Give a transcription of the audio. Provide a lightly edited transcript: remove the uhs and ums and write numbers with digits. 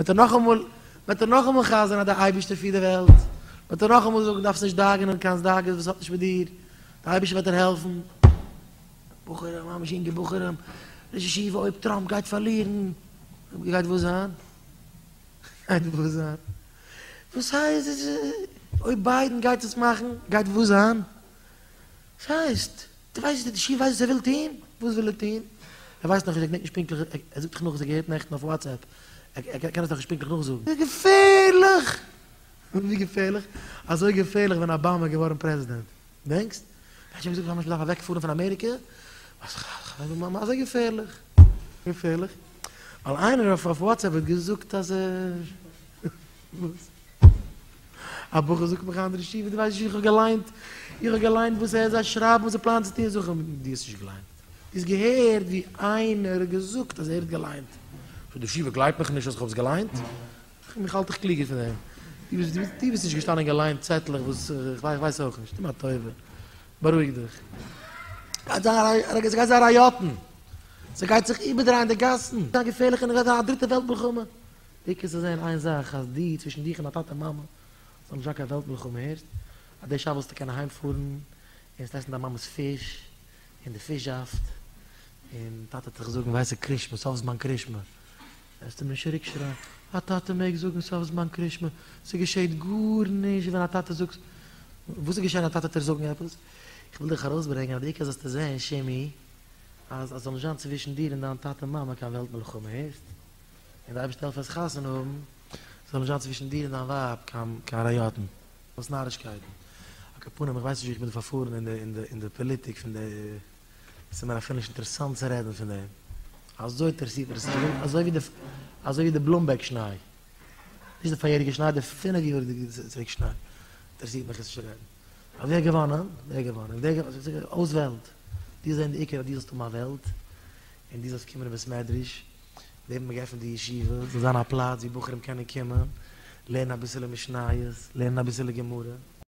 וועט ער נאכאמאל, וועט ער נאכאמאל חזר'ן אז דער אייבערשטער פירט די וועלט, וועט ער נאכאמאל זאגן דארפסט נישט דאגה'נען קיין דאגות וואס האט נישט מיט דיר, דער אייבערשטער וועט דיר העלפן. בחורים, ממש יונגע בחורים, ראש ישיבה אויב טראמפ גייט פארלירן, גייט וואס זיין? גייט וואס זיין? וואס הייסט אויב ביידן גייט עס מאכן גייט וואס זיין? וואס הייסט? דו ווייסט די ישיבה ווייסט וואס ער וויל טון? וואס וויל ער טון? ער ווייסט נאכנישט ער געדענקט נישט פונקטליך ער זאגט דיך נאך וואס ער האט געהערט נעכטן אויף וואטסעפפ ער קען עס נאכנישט פונקטליך נאכזאגן. ס'איז געפערליך! ווי געפערליך? אזוי געפערליך ווען אבאמא איז געווארן פרעזידענט. געדענקסט? מענטשן האבן געזאגט ממש מ'דארף אוועקפארן פון אמעריקע. אזוי געפערליך. געפערליך. ווייל איינער אויף וואטסעפפ האט געזאגט אז ער. וואס? א בחור זאגט מיך אן ראש ישיבה דו ווייסט נישט איך האב געליינט, איך האב געליינט וואס ער זיי שרייבן וואס זיי פלאנען צו טון, זאג איך אים דו האסט נישט געליינט, דו האסט געהערט ווי איינער האט געזאגט אז ער האט געליינט, זאגט ראש ישיבה גלייבט מיך נישט אז איך האב עס געליינט, מיך האלט איך קלוגער פון דעם, דו ביסט דו ביסט נישט געשטאנען און געליינט צעטלעך וואס איך ווייס אויך נישט, טו מיר א טובה בארואיג דיך, ס'גייט זיין ראיאטן, ס'גייט זיך איבערדרייען די גאסן, ס'גייט זיין געפערליך און א דריטע וועלט מלחמה. די קענסט זען איין זאך אז די צווישן דיך און דיין טאטע מאמע זאל נישט זיין קיין וועלט מלחמה הערסט אז די שבת זאלסטו קענען אהיים פארן און זאלסט עסן דיין מאמעס פיש און די פיש זאפט און טאטע וועט דיך זאגן ווייסט קרישמע סוף זמן קרישמע וועסטו אים נישט צוריק שרייען א טאטע מעג זאגן סוף זמן קרישמע ס'געשעט גארנישט ווען א טאטע זאגט וואס איז געשען א טאטע וועט דיר זאגן עפעס איך וויל דיך ארויסברענגען אז די עיקר זאלסטו זען שימי אז עס זאל נישט זיין צווישן דיר און דיין טאטע מאמע קיין וועלט מלחמה הערסט. און די אייבערשטער העלף וועסט חתונה האבן, זאל נישט זיין צווישן דיר און דיין ווייב קיין קיין ראיאטן. וואס נארישקייטן. על כל פנים איך ווייס נישט ווי איך בין פארפארן אין די אין די אין די פאליטיק פון די, עס איז מיר אפילו נישט אינטערעסאנט צו רעדן פון דעם, אזוי אינטערעסירט מיר עס נישט, אזוי ווי די אזוי ווי די בלומבערג שניי, נישט די פאריעריגע שניי, די פינף יאר צוריק שניי, אינטערעסירט מיך עס נישט צו רעדן. אז ווער געוואנען? ווער געוואנען? ווער געוואנען? אויס וועלט. דו זען די עיקר אז דו זאלסט האבן א וועלט, און דו זאלסט קומען אין בית מדרש, נעבן מיר געעפנט די ישיבה, זאל זיין א פלאץ ווי בחורים קענען קומען, לערנען אביסעלע משניות, לערנען אביסעלע גמרא.